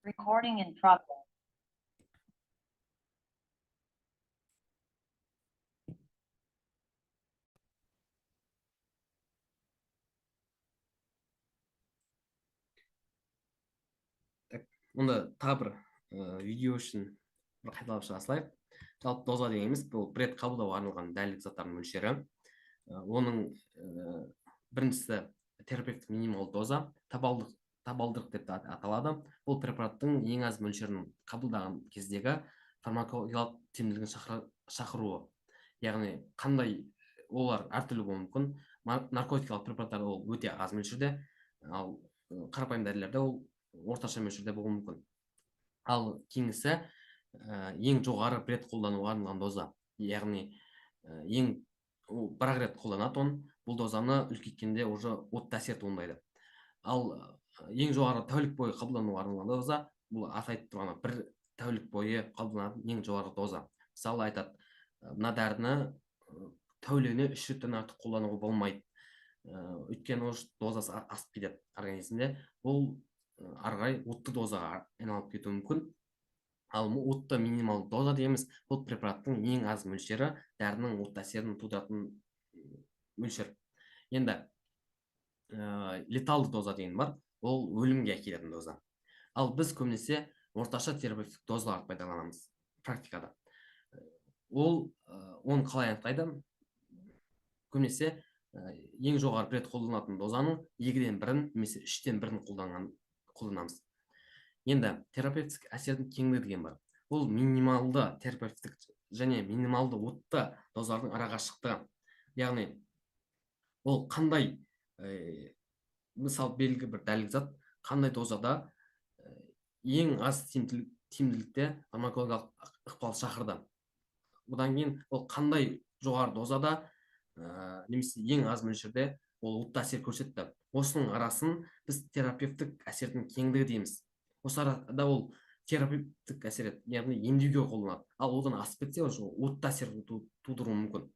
Recording in progress. Так, онда тағы бір видео үшін бір қайталап шыға салайық. Жалпы доза дегеніміз бұл бір рет қабылдауға арналған дәрілік заттардың мөлшері. Оның біріншісі терапевтік минимал доза, табалдырық деп те аталады. Бұл препараттың ең аз мөлшерін қабылдаған кездегі фармакологиялық тиімділігін шақыруы. Яғни қандай олар әртүрлі болуы мүмкін. Наркотикалық препараттар ол өте аз мөлшерде, ал қарапайым дәрілерде ол орташа мөлшерде болуы мүмкін. Ал кейінгісі, ең жоғары бір рет қолдануға арналған доза. Яғни, ең ол бір ақ рет қолданады оны, бұл дозаны үлкейткенде уже отты әсер туындайды. Ал ең жоғары тәулік бойы қабылдануға арналған доза, бұл аты айтып тұрғаны бір тәулік бойы қабылданатын ең жоғарғы доза. Мысалы айтады, мына дәріні тәулігіне 3 реттен артық қолдануға болмайды. Өйткені уже дозасы асып кетеді организмде. Бұл ары қарай отты дозаға айналып кетуі мүмкін. Ал отты минималды доза дегеніміз бұл препараттың ең аз мөлшері, дәрінің отты әсерін тудыратын мөлшер. Енді леталды доза деген бар, ол өлімге әкелетін доза. Ал біз көбінесе орташа терапевтік дозаларды пайдаланамыз практикада. Ол оны қалай анықтайды? Көбінесе ең жоғары бір рет қолданатын дозаның екіден бірін немесе үштен бірін қолданамыз. Енді терапевтік әсердің кеңдігі деген бар. Бұл минималды терапевтік және минималды отты дозалардың арақашықтығы. Яғни ол қандай, мысалы белгілі бір дәрілік зат қандай дозада ең аз тиімділікте фармакологиялық ықпал шақырды. Бұдан кейін ол қандай жоғары дозада, немесе ең аз мөлшерде ол отты әсер көрсетті. Осының арасын біз терапевтік әсердің кеңдігі дейміз. Осы арада ол терапевтік әсер етеді, яғни емдеуге қолданады. Ал одан асып кетсе, уже отты әсер тудыруы мүмкін.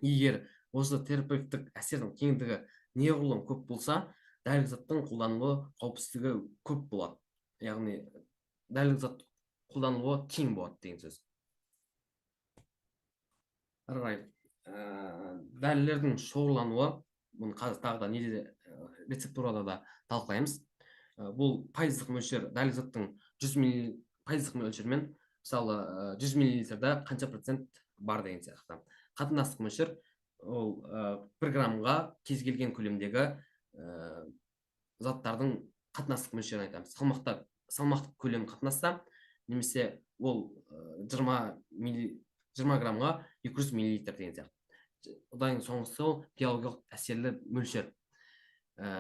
Егер осы терапевтік әсердің кеңдігі неғұрлым көп болса, дәрілік заттың қолданылуы қауіпсіздігі көп болады. Яғни дәрілік зат қолданылуы кең болады деген сөз. Ары қарай, дәрілердің шоғырлануы, бұны қазір тағы да неде, рецептурада да талқылаймыз. Бұл пайыздық мөлшер дәрілік заттың жүз милли пайыздық мөлшермен, мысалы, жүз миллилитрда қанша процент бар деген сияқты. Қатынастық мөлшер ол, 1 граммға кез келген көлемдегі, заттардың қатынастық мөлшерін айтамыз. Салмақтық көлем қатынаста, немесе ол, жиырма граммға екі жүз миллилитр деген сияқты. Одан кейін соңғысы ол биологиялық әсерлі мөлшер.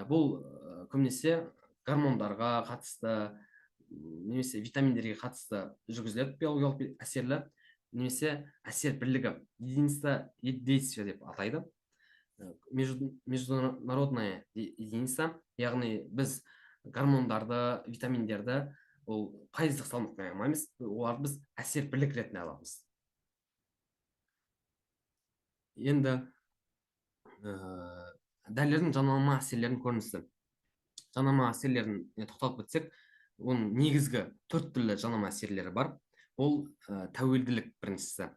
Бұл, көбінесе гормондарға қатысты, немесе витаминдерге қатысты жүргізіледі биологиялық әсерлі, немесе әсер бірлігі, единица действия деп атайды. Международная единица, яғни біз гормондарды, витаминдерді ол пайыздық салмақпен алмаймыз, оларды біз әсер бірлік ретінде аламыз. Енді, дәрілердің жанама әсерлерінің көрінісі. Жанама әсерлеріне тоқталып кетсек, оның негізгі 4 түрлі жанама әсерлері бар. Ол, тәуелділік біріншісі.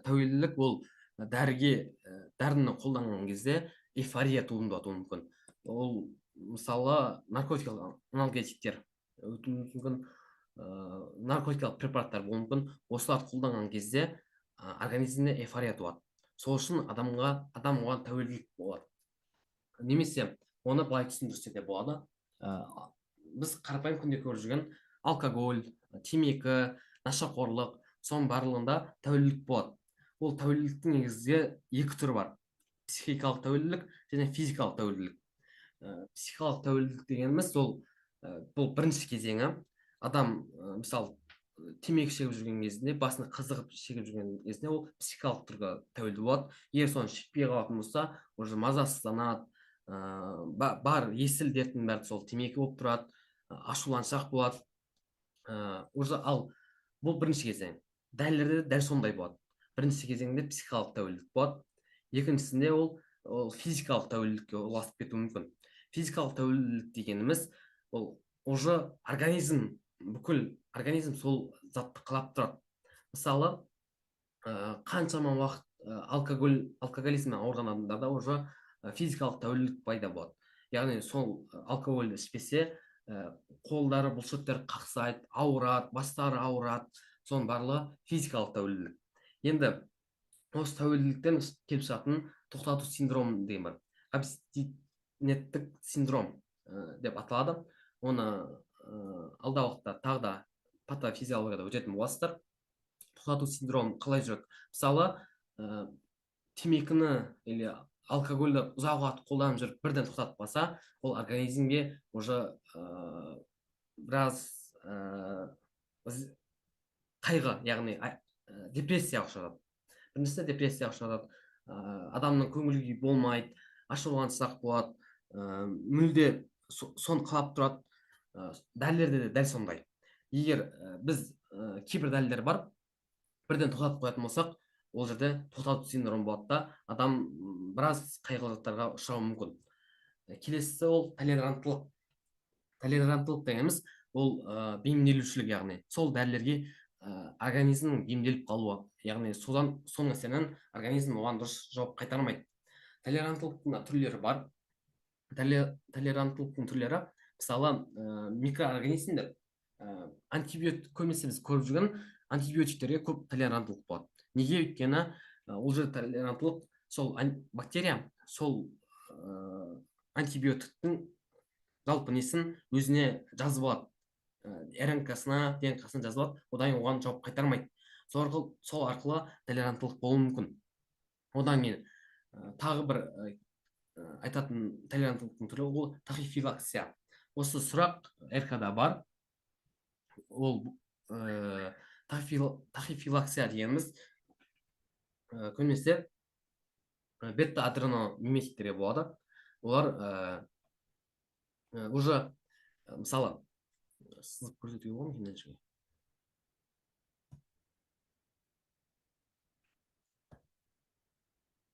Тәуелділік ол дәріні қолданған кезде эйфория туындатуы мүмкін. Ол мысалы наркотикалық аналгетиктер өтуі мүмкін, наркотикалық препараттар болуы мүмкін. Осыларды қолданған кезде, организмде эйфория туады. Сол үшін адам оған тәуелділік болады. Немесе оны былай түсіндірсе де болады. Біз қарапайым күнде көріп жүрген алкоголь, темекі, нашақорлық, соның барлығында тәуелділік болады. Ол тәуелділіктің негізгі екі түрі бар. Психикалық тәуелділік және физикалық тәуелділік. Психикалық тәуелділік дегеніміз ол, бұл бірінші кезеңі. Адам, мысалы, темекі шегіп жүрген кезінде, басына қызығып шегіп жүрген кезінде ол психикалық түрге тәуелді болады. Егер соны шекпей қалатын болса, уже мазасызданады, бар есіл дертінің бәрі сол темекі болып тұрады, ашуланшақ болады. Уже ал бұл бірінші кезең. Дәрілерде дәл сондай болады. Бірінші кезеңде психикалық тәуелділік болады. Екіншісінде ол физикалық тәуелділікке ұласып кетуі мүмкін. Физикалық тәуелділік дегеніміз ол Уже организм, бүкіл организм сол затты қалап тұрады. Мысалы, қаншама уақыт алкоголизммен ауырған адамдарда уже физикалық тәуелділік пайда болады. Яғни сол алкогольді ішпесе, қолдары, бұлшықтары қақсайды, ауырады, бастары ауырады. Соның барлығы физикалық тәуелділік. Енді осы тәуелділіктен келіп шығатын тоқтату синдромы деген бар. Абстиненттік синдром деп аталады. Оны алдағы уақытта тағы да патофизиологияда өтетін боласыздар. Тоқтату синдромы қалай жүреді? Мысалы, темекіні или алкогольді ұзақ уақыт қолданып жүріп бірден тоқтатып қалса, ол организмге уже біраз қайғы, яғни депрессияға ұшыратады. Біріншісі депрессияға ұшыратады. Адамның көңіл күйі болмайды, ашулансақ болады, мүлде соны қалап тұрады. Дәрілерде де дәл сондай. Егер біз кейбір дәрілер бар, бірден тоқтатып қоятын болсақ, ол жерде тоқтату синдромы болады да, адам біраз қайғылы заттарға ұшырауы мүмкін. Келесісі ол толеранттылық. Толеранттылық дегеніміз ол бейімделушілік, яғни сол дәрілерге организмнің бейімделіп қалуы, яғни соның әсерінен организм оған дұрыс жауап қайтармайды. Толеранттылықтың да түрлері бар. Толеранттылықтың түрлері, мысалы, микроорганизмдер, антибиотик, көбінесе біз көріп жүрген антибиотиктерге көп толеранттылық болады. Неге? Өйткені ол жерде толеранттылық сол бактерия сол антибиотиктің жалпы несін өзіне жазып алады. РНК-сына, ДНК-сына жазып алады, одан кейін оған жауап қайтармайды. Сол арқылы толеранттылық болуы мүмкін. Одан кейін тағы бір айтатын толеранттылықтың түрі ол тахифилаксия. Осы сұрақ РК-да бар. Ол тахифилаксия дегеніміз көбінесе бета-адреномиметиктерге болады. Олар уже, мысалы, сызып көрсетуге болады ма екен?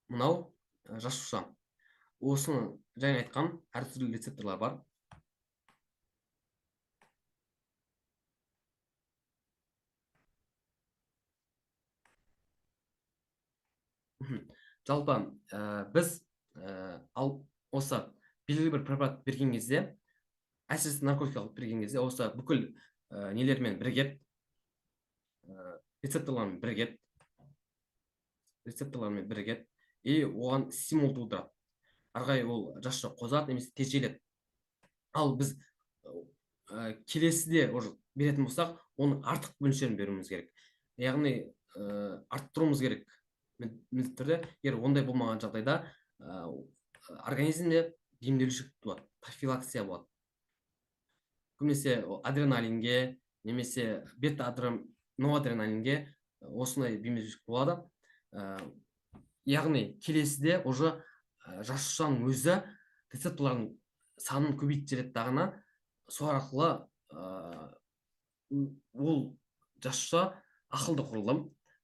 Мынау жасуша. Осыны жаңа айтқан әртүрлі рецепторлар бар. Жалпы біз ал осы белгілі бір препарат берген кезде, әсіресе наркотик алып берген кезде, осы бүкіл нелермен бірігеді, рецепторлармен бірігеді, рецепторлармен бірігеді и оған стимул тудырады. Ары қарай ол жасуша қозады немесе тежеледі. Ал біз келесіде уже беретін болсақ, оның артық мөлшерін беруіміз керек. Яғни арттыруымыз керек міндетті түрде. Егер ондай болмаған жағдайда организмде бейімделушілік туады, профилаксия болады. Көбінесе адреналинге немесе бета-ноадреналинге осындай бейімделушілік болады. Яғни келесіде уже жасушаның өзі рецепторлардың санын көбейтіп жібереді дағыны, сол арқылы ол жасуша ақылды құрылым,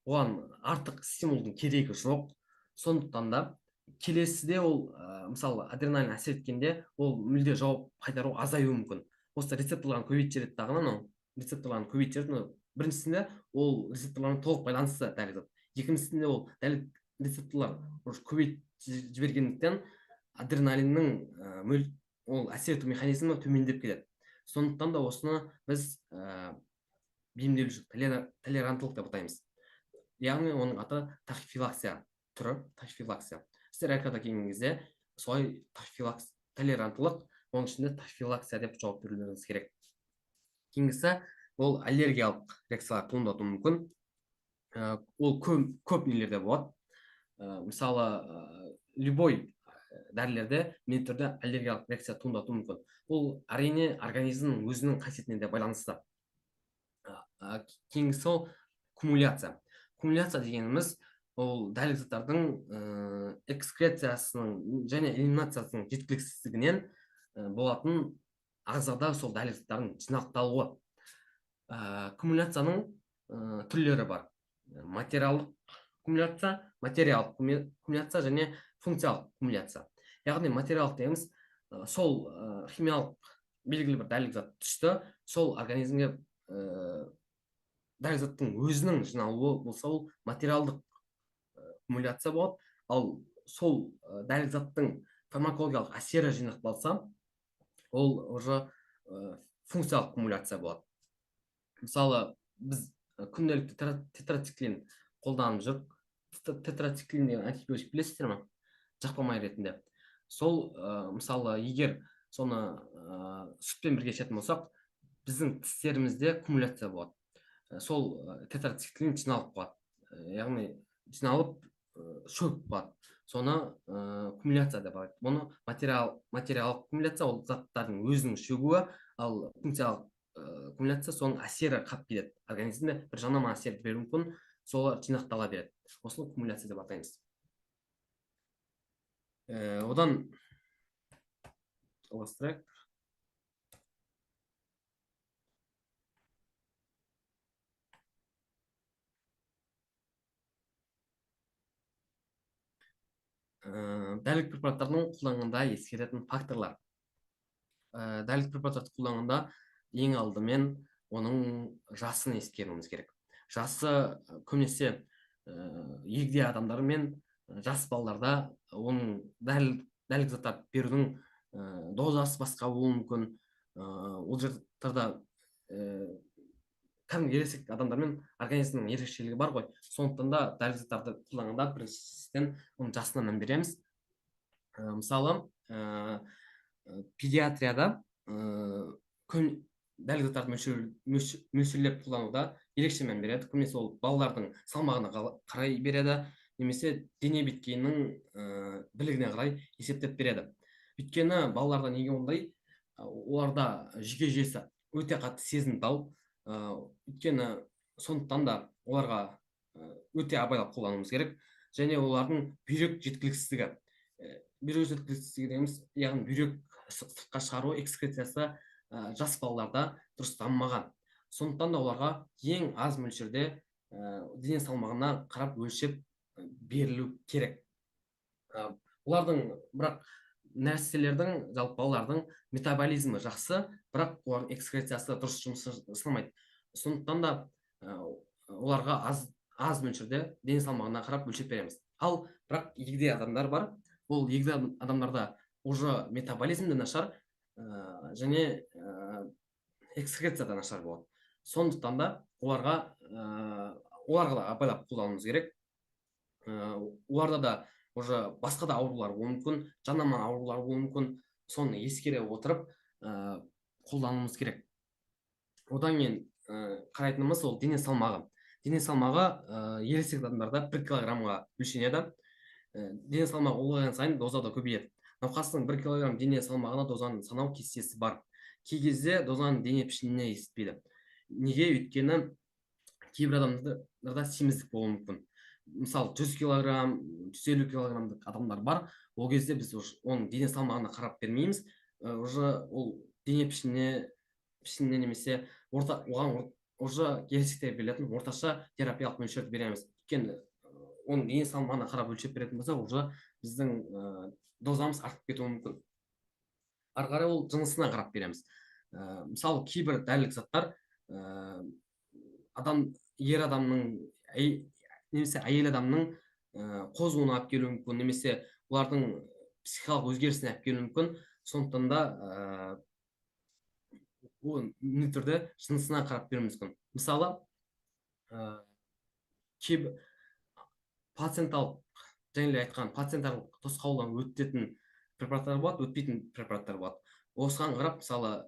оған артық стимулдың керегі жоқ. Сондықтан да келесіде ол, мысалы, адреналин әсер еткенде ол мүлде жауап қайтару азаюы мүмкін. Осы рецепторларын көбейтіп жібереді дағыны, анау рецепторларын көбейтіп жібереді. Мынау біріншісінде ол рецепторлармен толық байланысты дәл зат. Екіншісінде ол дәл рецепторлар уже көбейтіп жібергендіктен адреналиннің ол әсер ету механизмі төмендеп кетеді. Сондықтан да осыны біз бейімделушілік, толеранттылық деп атаймыз. Яғни оның аты тахифилаксия түрі, тахифилаксия. Сіздер РК-да келген кезде солай толеранттылық, оның ішінде тахифилаксия деп жауап берулеріңіз керек. Кейінгісі ол аллергиялық реакциялар туындатуы мүмкін. Ол көп нелерде болады. Мысалы, любой дәрілерде міндетті түрде аллергиялық реакция туындатуы мүмкін. Ол әрине организмнің өзінің қасиетіне де байланысты. Кейінгісі ол кумуляция. Кумуляция дегеніміз ол дәрілік заттардың экскрециясының және элиминациясының жеткіліксіздігінен болатын ағзада сол дәрілік заттардың жинақталуы. Кумуляцияның түрлері бар. Материалдық кумуляция, материалдық кумуляция және функциялық кумуляция. Яғни материалдық дегеніміз сол химиялық белгілі бір дәрілік зат түсті, сол организмге дәрілік заттың өзінің жиналуы болса, ол материалдық кумуляция болады. Ал сол дәрілік заттың фармакологиялық әсері жинақталса, ол уже функциялық кумуляция болады. Мысалы, біз күнделікті тетрациклин қолданып жүрік. Тетрациклин деген антибиотик білесіздер ме? Жақпа май ретінде. Сол, мысалы, егер соны сүтпен бірге ішетін болсақ, біздің тістерімізде кумуляция болады. Сол тетрациклин жиналып қалады. Яғни жиналып, шөгіп қалады. Соны кумуляция деп атайды. Бұны материалдық кумуляция ол заттардың өзінің шөгуі, ал функциялық кумуляция соның әсері қалып кетеді. Организмде бір жанама әсер беруі мүмкін, солар жинақтала береді. Осыны кумуляция деп атаймыз. Одан жалғастырайық. Дәрілік препараттардың қолданғанда ескеретін факторлар. Дәрілік препараттарды қолданғанда ең алдымен оның жасын ескеруіміз керек. Жасы көбінесе егде адамдар мен жас балаларда оның дәрілік заттар берудің дозасы басқа болуы мүмкін. Ол жерде кәдімгі ересек адамдармен организмнің ерекшелігі бар ғой. Сондықтан да дәрілік заттарды қолданғанда біріншіден оның жасына мән береміз. Мысалы, педиатрияда дәрілік заттарды мөлшерлеп қолдануда ерекше мән береді. Көбінесе ол балалардың салмағына қарай береді, немесе дене биткейінің білігіне қарай есептеп береді. Өйткені балаларда неге ондай? Оларда жүйке жүйесі өте қатты сезімтал. Өйткені сондықтан да оларға өте абайлап қолдануымыз керек. Және олардың бүйрек жеткіліксіздігі. Бүйрек жеткіліксіздігі дегеніміз, яғни бүйрек сыртқа шығару экскрециясы жас балаларда дұрыс дамымаған. Сондықтан да оларға ең аз мөлшерде дене салмағына қарап өлшеп берілу керек. Олардың бірақ нәрселердің, жалпы балалардың метаболизмі жақсы, бірақ олардың экскрециясы дұрыс жұмыс жасамайды. Сондықтан да оларға аз мөлшерде дене салмағына қарап өлшеп береміз. Ал бірақ егде адамдар бар. Ол егде адамдарда уже метаболизм де нашар, және экскреция да нашар болады. Сондықтан да оларға да абайлап қолдануымыз керек. Оларда да уже басқа да аурулар болуы мүмкін, жанама аурулар болуы мүмкін. Соны ескере отырып, қолдануымыз керек. Одан кейін қарайтынымыз ол дене салмағы. Дене салмағы ересек адамдарда 1 килограммға өлшенеді. Дене салмағы ұлғайған сайын доза да көбейеді. Науқастың 1 килограмм дене салмағына дозаны санау кестесі бар. Кей кезде дозаны дене пішініне есептейді. Неге? Өйткені кейбір адамдарда семіздік болуы мүмкін. Мысалы, 100 килограмм, 150 килограммдық адамдар бар. Ол кезде біз уже оның дене салмағына қарап бермейміз. Уже ол дене пішініне немесе орта, оған уже ересектер берілетін орташа терапиялық мөлшерді береміз. Өйткені оның дене салмағына қарап өлшеп беретін болса, уже біздің дозамыз артып кетуі мүмкін. Ары қарай ол жынысына қарап береміз. Мысалы, кейбір дәрілік заттар ер адамның, немесе әйел адамның қозуына алып келуі мүмкін, немесе олардың психикалық өзгерісіне алып келуі мүмкін. Сондықтан да ол міндетті түрде жынысына қарап беруіміз мүмкін. Мысалы, кейбір плаценталық, жаңа айтқан плацентарлық тосқауылдан өтетін препараттар болады, өтпейтін препараттар болады. Осыған қарап, мысалы,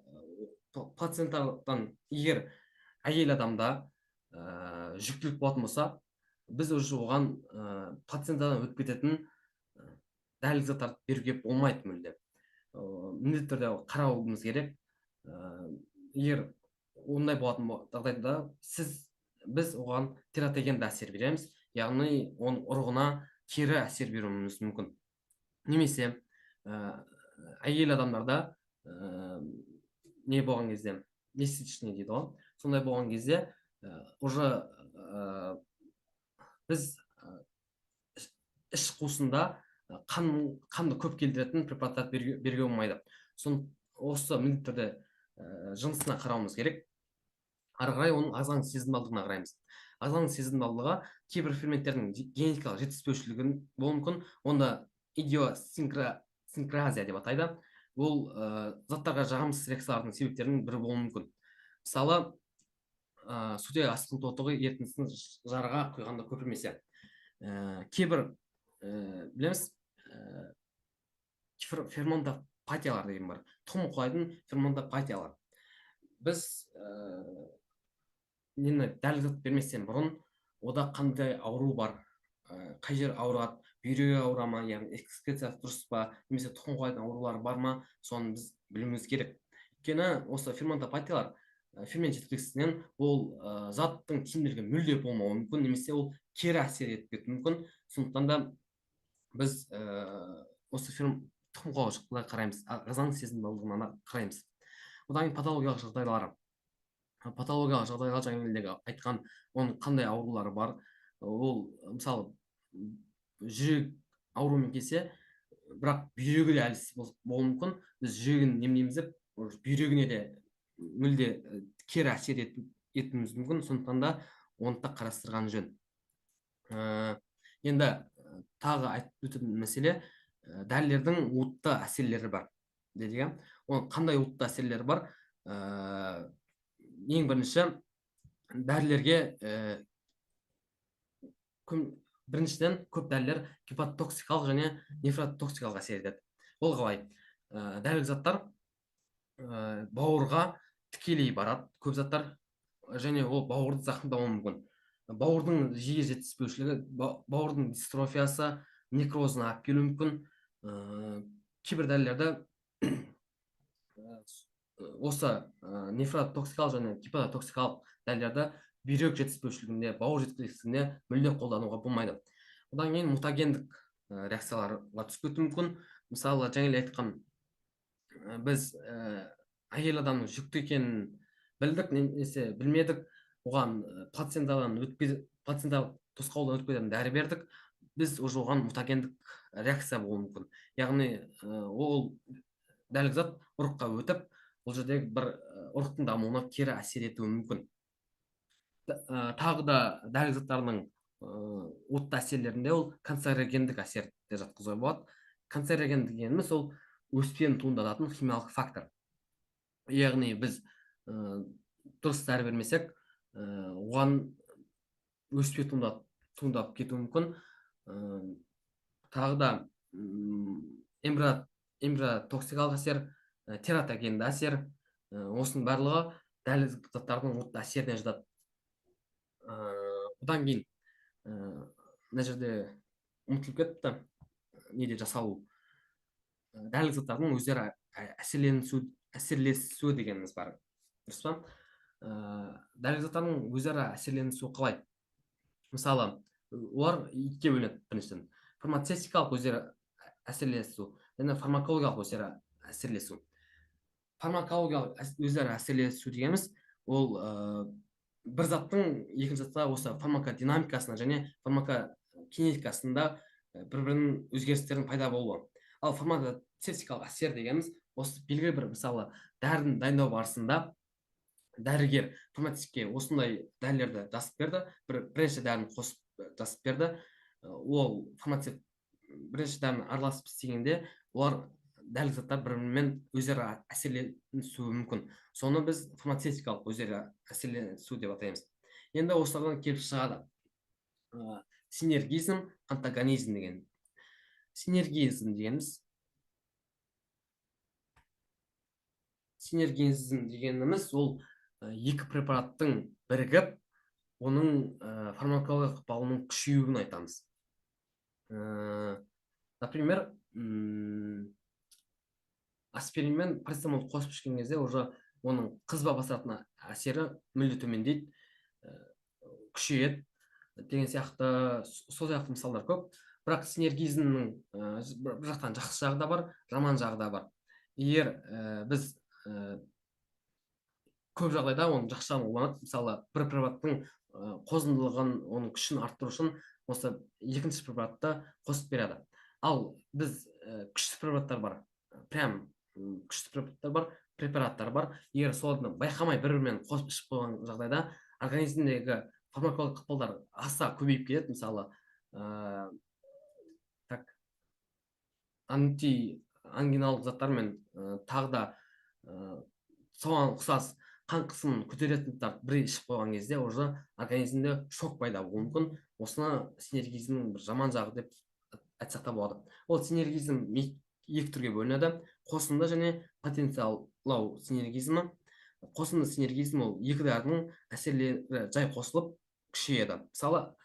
плацентардан егер әйел адамда жүктілік болатын болса, біз уже оған плацентадан өтіп кететін дәрілік заттарды беруге болмайды мүлде. Міндетті түрде қарауымыз керек. Егер ондай болатын жағдайда біз оған тератогенді әсер береміз, яғни оның ұрығына кері әсер беруіміз мүмкін. Немесе әйел адамдарда не болған кезде, месячный дейді ғой, сондай болған кезде уже біз іш қуысында қанды көп келтіретін препараттар беруге болмайды. Осы міндетті түрде Жынысына қарауымыз керек. Ары қарай оның ағзаның сезімталдығына қараймыз. Ағзаның сезімталдығы кейбір ферменттердің генетикалық жетіспеушілігін болуы мүмкін. Онда идиосинкразия деп атайды. Ол заттарға жағымсыз реакциялардың себептерінің бірі болуы мүмкін. Мысалы, сутек асқын тотығы ерітіндісін жараға құйғанда көпірмесе. Кейбір білеміз, ферментопатиялар деген бар. Тұқым қуалайтын ферментопатиялар. Біз нені дәрілік зат берместен бұрын ода қандай ауру бар, қай жер ауырады, бүйрегі ауыра ма, яғни экскрециясы дұрыс па, немесе тұқым қуалайтын аурулар бар ма, соны біз білуіміз керек. Өйткені осы ферментопатиялар фермент жеткіліксіздігінен ол заттың тиімділігі мүлде болмауы мүмкін, немесе ол кері әсер етіп кетуі мүмкін. Сондықтан да біз осы тұқым қуалаушылыққа қараймыз, ағзаның сезімталдығына қараймыз. Одан кейін патологиялық жағдайлары. Патологиялық жағдайлар жаңағыдегі айтқан, оның қандай аурулары бар. Ол мысалы жүрек ауруымен келсе, бірақ бүйрегі де әлсіз болуы мүмкін. Біз жүрегін емдейміз деп бүйрегіне де мүлде кері әсер етуіміз мүмкін. Сондықтан да оны да қарастырған жөн. Енді тағы айтып өтетін мәселе, дәрілердің уытты әсерлері бар дедік, иә. Оның қандай уытты әсерлері бар? Ең бірінші дәрілерге біріншіден көп дәрілер гепатотоксикалық және нефротоксикалық әсер етеді. Ол қалай? Дәрілік заттар бауырға тікелей барады, көп заттар, және ол бауырды зақымдауы мүмкін. Бауырдың жиі жетіспеушілігі, бауырдың дистрофиясы, некрозына алып келуі мүмкін. Кейбір дәрілерді осы нефротоксикалық және гепатотоксикалық дәрілерді бүйрек жетіспеушілігінде, бауыр жеткіліксіздігінде мүлде қолдануға болмайды. Одан кейін мутагендік реакцияларға түсіп кетуі мүмкін. Мысалы, жаңа айтқан, біз әйел адамның жүкті екенін білдік немесе білмедік, оған плацентадан өтпей, плаценталық тосқауылдан өтіп кететін дәрі бердік, біз уже оған мутагендік реакция болуы мүмкін. Яғни ол дәрілік зат ұрыққа өтіп, бұл жердегі бір ұрықтың дамуына кері әсер етуі мүмкін. Тағы да дәрілік заттарының уытты әсерлерінде ол канцерогендік әсер деп жатқызуға болады. Канцероген дегеніміз ол өспені туындататын химиялық фактор. Яғни біз дұрыс дәрі бермесек, оған өспе туындап кетуі мүмкін. Тағы да эмбриотоксикалық әсер, тератогенді әсер, осының барлығы дәрілік заттардың уытты әсеріне жатады. Одан кейін мына жерде ұмытылып кетіпті, неде жасалу. Дәрілік заттардың өздері әсерлесуі дегеніміз бар, дұрыс па? Дәрілік заттардың өзара әсерленісуі қалай? Мысалы, олар екіге бөлінеді. Біріншіден, фармацевтикалық өзара әсерлесу және фармакологиялық өзара әсерлесу. Фармакологиялық өзара әсерлесу дегеніміз ол бір заттың екінші затқа осы фармакодинамикасына және фармакокинетикасында бір бірінің өзгерістерінің пайда болуы. Ал фармацевтикалық әсер дегеніміз осы белгілі бір, мысалы, дәріні дайындау барысында дәрігер фармацевтке осындай дәрілерді жазып берді, бірнеше дәріні қосып жазып берді. Ол фармацевт бірнеше дәріні араласып істегенде олар дәрілік заттар бір бірімен өзара әсерленісуі мүмкін. Соны біз фармацевтикалық өзара әсерлесу деп атаймыз. Енді осыдан келіп шығады синергизм, антагонизм деген. Синергизм дегеніміз ол екі препараттың бірігіп, оның фармакологиялық ықпалының күшеюін айтамыз. Например, аспирин мен парацетамолды қосып ішкен кезде уже оның қызба басатын әсері мүлде төмендейді, күшейеді деген сияқты, сол сияқты мысалдар көп. Бірақ синергизмнің бір жақтан жақсы жағы да бар, жаман жағы да бар. Егер біз көп жағдайда оның жақсы жағын қолданады, мысалы, бір препараттың қозымдылығын, оның күшін арттыру үшін осы екінші препаратты қосып береді. Ал біз күшті препараттар бар, прям күшті препараттар бар, препараттар бар. Егер соларды байқамай бір-бірімен қосып ішіп қойған жағдайда организмдегі фармакологиялық ықпалдар аса көбейіп кетеді. Мысалы, так, антиангиналдық заттар мен тағы да соған ұқсас қан қысымын көтеретін заттар бір ішіп қойған кезде уже организмде шок пайда болуы мүмкін. Осыны синергизмнің бір жаман жағы деп айтсақ та болады. Ол синергизм екі түрге бөлінеді: қосынды және потенциаллау синергизмі. Қосынды синергизм ол екі дәрінің әсерлері жай қосылып күшейеді. Мысалы,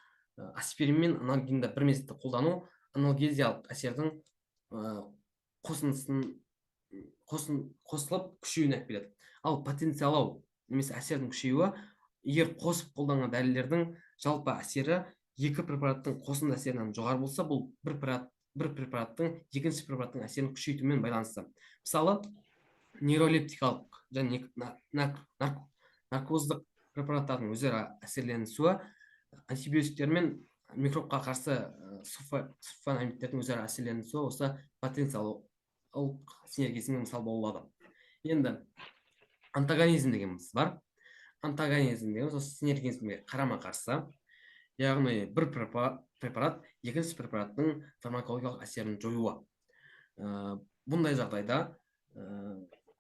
аспирин мен анальгинді бір мезетте қолдану аналгезиялық әсердің қосындысын қосылып күшеюіне әкеліп береді. Ал потенциалау немесе әсердің күшеюі, егер қосып қолданған дәрілердің жалпы әсері екі препараттың қосынды әсерінен жоғары болса, бұл бір препараттың екінші препараттың әсерін күшейтумен байланысты. Мысалы, нейролептикалық және наркоздық препараттардың өзара әсерленісуі, антибиотиктер мен микробқа қарсы сульфанамидтердің өзара әсерленісуі осы потенциалдық синергизмге мысал бола алады. Енді антагонизм дегеніміз бар. Антагонизм дегеніміз осы синергизмге қарама-қарсы, яғни бір препарат екінші препараттың фармакологиялық әсерін жоюы. Бұндай жағдайда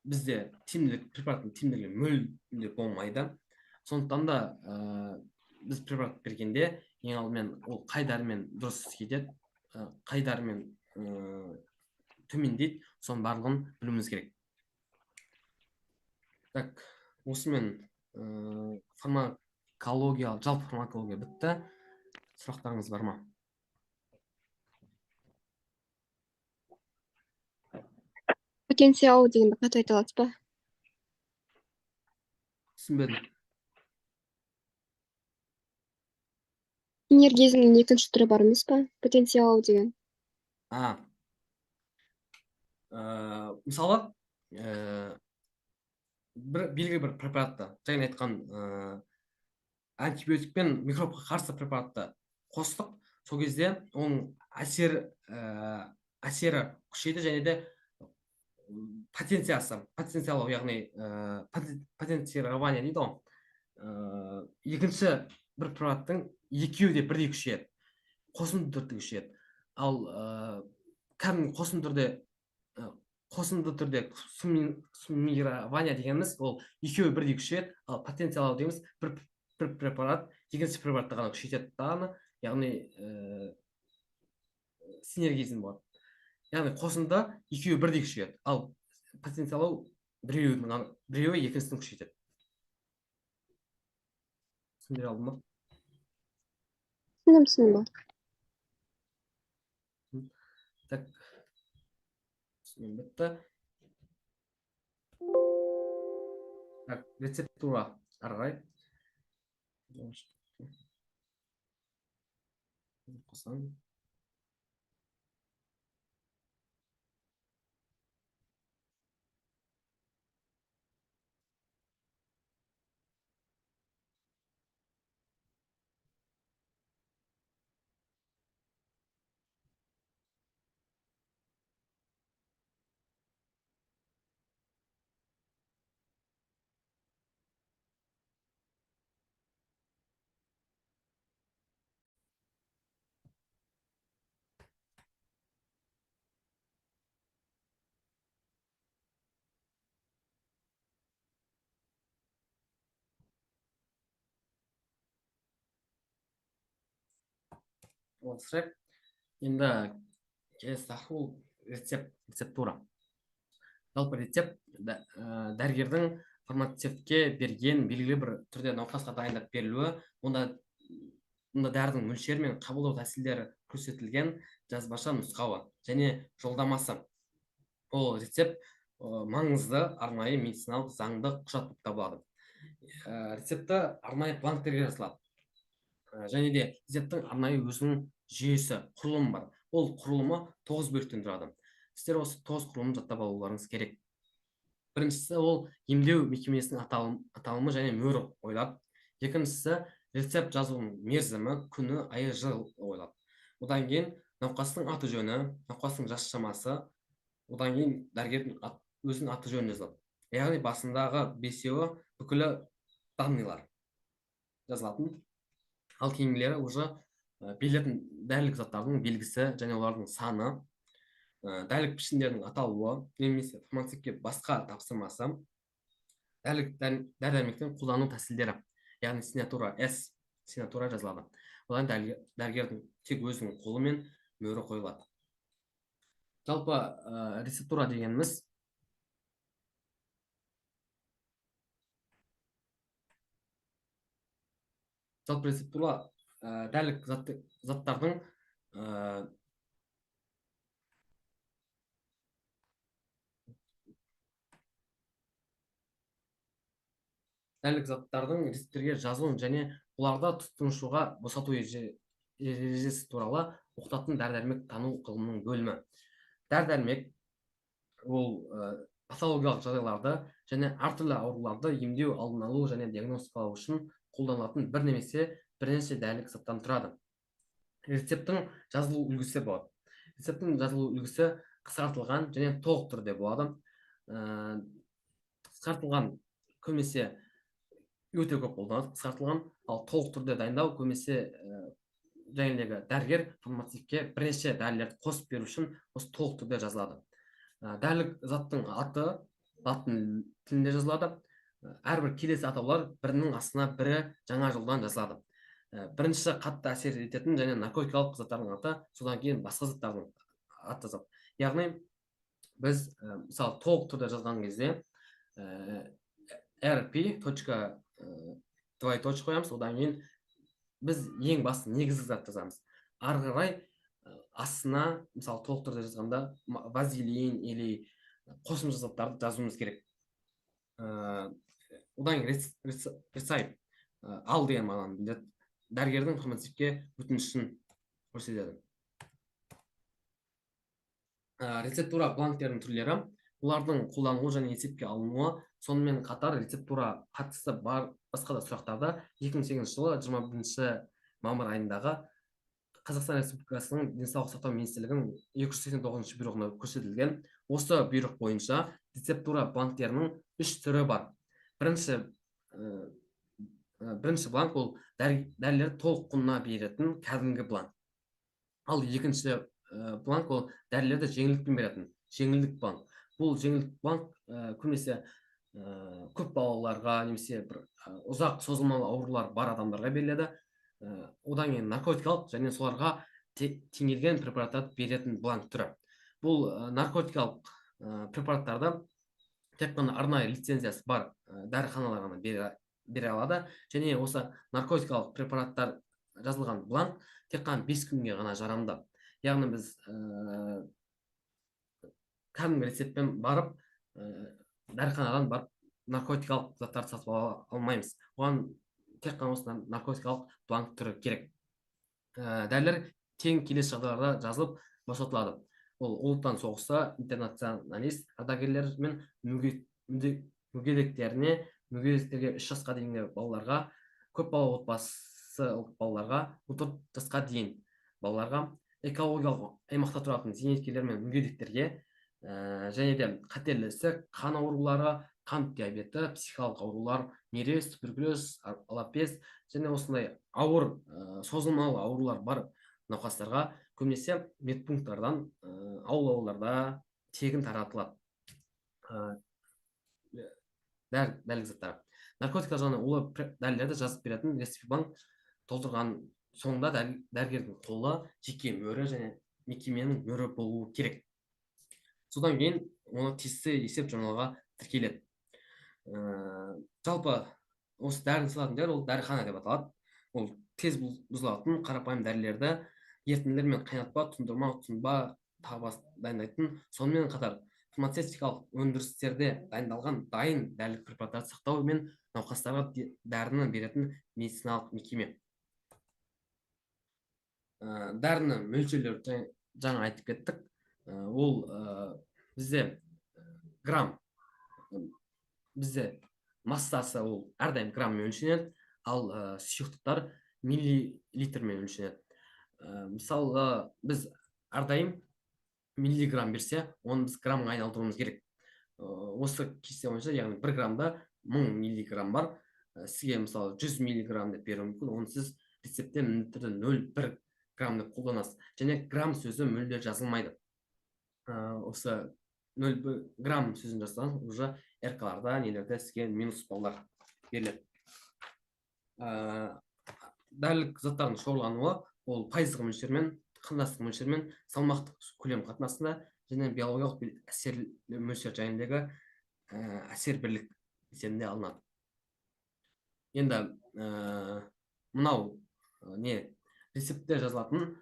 бізде тиімділік, препараттың тиімділігі мүлде болмайды. Сондықтан да біз препарат бергенде ең алдымен ол қай дәрімен дұрыс кетеді, қай дәрімен төмендейді, соның барлығын білуіміз керек. Так, осымен фармакология, жалпы фармакология бітті. Сұрақтарыңыз бар ма? Потенциал дегенді қайта айта аласыз ба? Түсінбедім. Синергизмнің екінші түрі бар емес па? Потенциал деген. Мысалы, бір белгілі бір препаратты, жаңа айтқан антибиотик пен микробқа қарсы препаратты қостық, сол кезде оның әсері күшейді және де потенциясы, потенциалы, яғни потенцирование дейді ғой. Екінші бір препараттың екеуі де бірдей күшейеді, қосынды түрде күшейеді. Ал кәдімгі қосынды түрде суммирование дегеніміз ол екеуі бірдей күшейеді, ал потенциалау дегеніміз бір препарат екінші препаратты ғана күшейтеді дағыны, яғни синергизм болады. Яғни қосынды екеуі бірдей күшейеді, ал потенциалау біреуі екіншісін күшейтеді. Түсіндіре алдым ба? Түсіндім, түсіндім. Так, түсіндім, бітті. Так, рецептура ары қарай. Қосамын. Сұрайық. Енді келесі тақырып ол рецепт, рецептура. Жалпы рецепт дәрігердің фармацевтке берген белгілі бір түрде науқасқа дайындап берілуі, онда дәрінің мөлшері мен қабылдау тәсілдері көрсетілген жазбаша нұсқауы және жолдамасы. Ол рецепт маңызды арнайы медициналық заңды құжат болып табылады. Рецепті арнайы бланктерге жазылады. Және де рецепттің арнайы өзінің жүйесі, құрылымы бар. Ол құрылымы 9 бөліктен тұрады. Сіздер осы 9 құрылымды жаттап алуларыңыз керек. Біріншісі ол емдеу мекемесінің аталымы және мөрі қойылады. Екіншісі рецепт жазудың мерзімі, күні, айы, жыл қойылады. Одан кейін науқастың аты жөні, науқастың жас шамасы, одан кейін дәрігердің өзінің аты жөні жазылады. Яғни басындағы бесеуі бүкілі данныйлар жазылатын, ал кейінгілері уже берілетін дәрілік заттардың белгісі және олардың саны, дәрілік пішіндердің аталуы немесе фармацевтке басқа тапсырмасы, дәрілік дәрі-дәрмектен қолдану тәсілдері, яғни сигнатура С, сигнатура жазылады. Одан дәрігердің тек өзінің қолы мен мөрі қойылады. Жалпы рецептура дегеніміз жалпы рецептура дәрілік заттардың дәрілік заттардың рецепттерге жазылуын және оларды тұтынушыға босату ережесі туралы оқытатын дәрі-дәрмек тану ғылымының бөлімі. Дәрі-дәрмек ол патологиялық жағдайларды және әртүрлі ауруларды емдеу, алдын алу және диагностикалау үшін қолданылатын бір немесе бірнеше дәрілік заттан тұрады. Рецепттің жазылу үлгісі болады. Рецепттің жазылу үлгісі қысқартылған және толық түрде болады. Қысқартылған көбінесе өте көп қолданылады, қысқартылған, ал толық түрде дайындау көбінесе жаңағыдегі дәрігер фармацевтке бірнеше дәрілерді қосып беру үшін осы толық түрде жазылады. Дәрілік заттың аты латын тілінде жазылады. Әрбір келесі атаулар бірінің астына бірі жаңа жолдан жазылады. Бірінші қатты әсер ететін және наркотикалық заттардың аты, содан кейін басқа заттардың аты жазылады. Яғни біз мысалы толық түрде жазған кезде RP точка, двоеточие қоямыз, одан кейін біз ең басты негізгі зат жазамыз. Ары қарай астына мысалы толық түрде жазғанда вазелин или қосымша заттарды жазуымыз керек. Одан кейін рецепт ал деген мағынаны білдіреді. Дәрігердің фармацевтке өтінішін көрсетеді. Рецептура бланктерінің түрлері, олардың қолданылуы және есепке алынуы, сонымен қатар рецептура қатысы бар басқа да сұрақтарды 2008 жылы 21 мамыр айындағы Қазақстан Республикасының Денсаулық сақтау министрлігінің 289 бұйрығында көрсетілген. Осы бұйрық бойынша рецептура бланктерінің үш түрі бар. Бірінші бланк ол дәрілерді толық құнына беретін кәдімгі бланк. Ал екінші бланк ол дәрілерді жеңілдікпен беретін жеңілдік бланк. Бұл жеңілдік бланк көбінесе көп балаларға немесе бір ұзақ созылмалы аурулар бар адамдарға беріледі. Одан кейін наркотикалық және соларға теңелген препараттарды беретін бланк түрі. Бұл наркотикалық препараттарды тек қана арнайы лицензиясы бар дәріханалар ғана бере алады. Және осы наркотикалық препараттар жазылған бланк тек қана 5 күнге ғана жарамды. Яғни біз кәдімгі рецептпен барып, дәріханадан барып наркотикалық заттарды сатып ала алмаймыз. Оған тек қана осы наркотикалық бланк түрі керек. Дәрілер тең келесі жағдайларда жазылып босатылады. Ол Ұлы Отан соғысы, интернационалист ардагерлер мен мүгедектеріне, мүгедектерге 3 жасқа дейінгі балаларға, көп балалы отбасы балаларға, 14 жасқа дейін балаларға, экологиялық аймақта тұратын зейнеткерлер мен мүгедектерге, және де қатерлі ісік, қан аурулары, қант диабеті, психикалық аурулар, мерез, туберкулез, алапес және осындай ауыр, созылмалы аурулар бар науқастарға көбінесе медпункттардан, ауыл-ауылдарда тегін таратылады. Дәрілік заттар. Наркотикалар және улы дәрілерді жазып беретін рецепт банк толтырған соңында дәрігердің қолы, жеке мөрі және мекеменің мөрі болуы керек. Содан кейін оны тиісті есеп журналға тіркеледі. Жалпы осы дәріні сататын жер ол дәріхана деп аталады. Ол тез бұзылатын қарапайым дәрілерді ерітінділер мен қайнатпа, тұндырма, тұнба тағы басқа дайындайтын, сонымен қатар фармацевтикалық өндірістерде дайындалған дайын дәрілік препараттарды сақтау мен науқастарға дәріні беретін медициналық мекеме. Дәріні мөлшерлеу жаңа айтып кеттік. Ол бізде грамм, бізде массасы ол әрдайым грамммен өлшенеді, ал сұйықтықтар миллилитрмен өлшенеді. Мысалға біз әрдайым миллиграмм берсе, оны біз граммға айналдыруымыз керек. Осы кесте бойынша, яғни 1 граммда 1000 миллиграмм бар. Сізге, мысалы, 100 миллиграмм деп беруі мүмкін, оны сіз рецептте міндетті түрде 0,1 грамм деп қолданасыз. Және грамм сөзі мүлде жазылмайды. Осы 0,1 грамм сөзін жазсаңыз, уже РК-ларда, нелерде сізге минус баллар беріледі. Дәрілік заттардың шоғырлануы ол пайыздық мөлшермен, қандастық мөлшермен, салмақтық көлем қатынасында және биологиялық әсер мөлшер жайындағы әсер бірлік есебінде алынады. Енді мынау не рецептте жазылатын,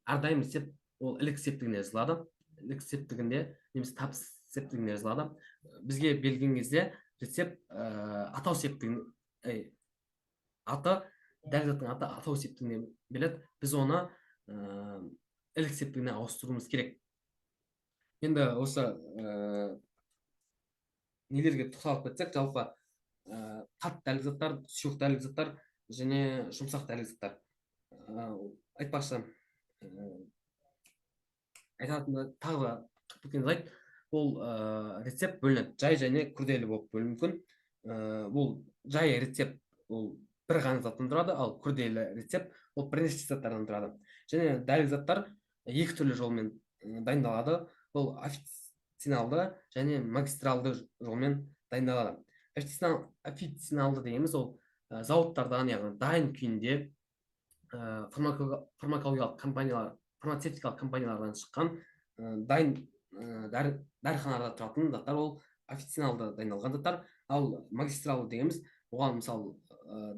әрдайым рецепт ол ілік септігінде жазылады, ілік септігінде немесе табыс септігінде жазылады. Бізге берілген кезде рецепт атау септігін, аты, дәрі заттың аты атау септігіне беріледі, біз оны ілік септігіне ауыстыруымыз керек. Енді осы нелерге тоқталып кетсек, жалпы қатты дәрілік заттар, сұйық дәрілік заттар және жұмсақ дәрілік заттар. Айтпақшы, айтатын тағы да кеткен жайт, ол рецепт бөлінеді, жай және күрделі болып бөлінуі мүмкін. Бұл жай рецепт ол бір ғана заттан тұрады, ал күрделі рецепт ол бірнеше заттардан тұрады. Және дәрілік заттар екі түрлі жолмен дайындалады, ол официналды және магистралды жолмен дайындалады. Официналды дегеніміз ол зауыттардан, яғни дайын күйінде фармакологиялық компаниялар, фармацевтикалық компаниялардан шыққан дайын, дәріханаларда тұратын заттар, ол официналды дайындалған заттар. Ал магистралды дегеніміз, оған, мысалы,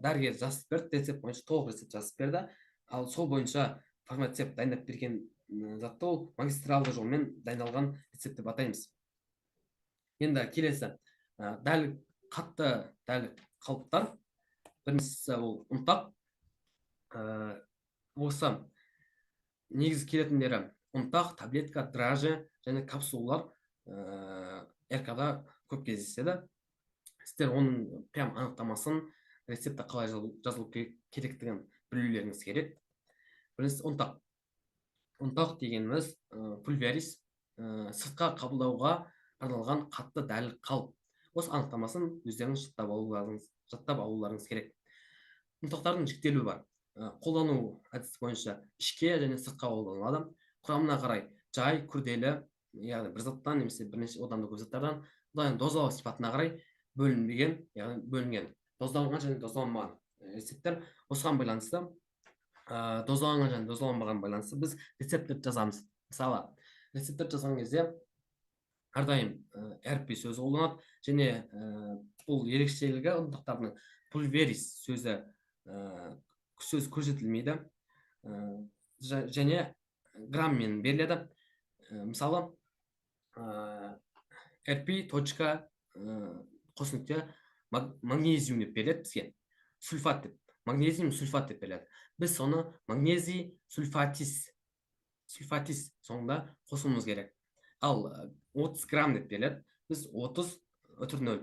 дәрігер жазып берді, рецепт бойынша толық рецепт жазып берді, ал сол бойынша фармацевт дайындап берген затты ол магистралды жолмен дайындалған рецепт деп атаймыз. Енді келесі дәл қатты дәл қалыптар. Біріншісі ол ұнтақ. Осы негізгі келетіндері ұнтақ, таблетка, драже және капсулалар РК-да көп кездеседі. Сіздер оның прям анықтамасын, рецепті қалай жазылу керектігін білулеріңіз керек. Біріншісі ұнтақ. Ұнтақ дегеніміз пульверис, сыртқа қабылдауға арналған қатты дәрілік қалып. Осы анықтамасын өздеріңіз жаттап алуларыңыз керек. Ұнтақтардың жіктелуі бар. Қолдану әдісі бойынша ішке және сыртқа қолданылады. Құрамына қарай жай, күрделі, яғни бір заттан немесе бірнеше, одан да көп заттардан, одан дозалау сипатына қарай бөлінбеген, яғни бөлінген, дозаланған және дозаланбаған рецепттер. Осыған байланысты, дозаланған және дозаланбаған байланысты біз рецепт деп жазамыз. Мысалы, рецепттер жазған кезде әрдайым РП сөзі қолданады және бұл ерекшелігі, ұнтақтардың пульверис сөзі, сөз көрсетілмейді және грамммен беріледі. Мысалы, РП точка қос нүкте магнезиум деп беріледі бізге, сульфат деп, магнезиум сульфат деп беріледі. Біз соны магнезий сульфатис, сульфатис соңында қосуымыз керек. Ал 30 грамм деп беріледі, біз 30 үтір 0.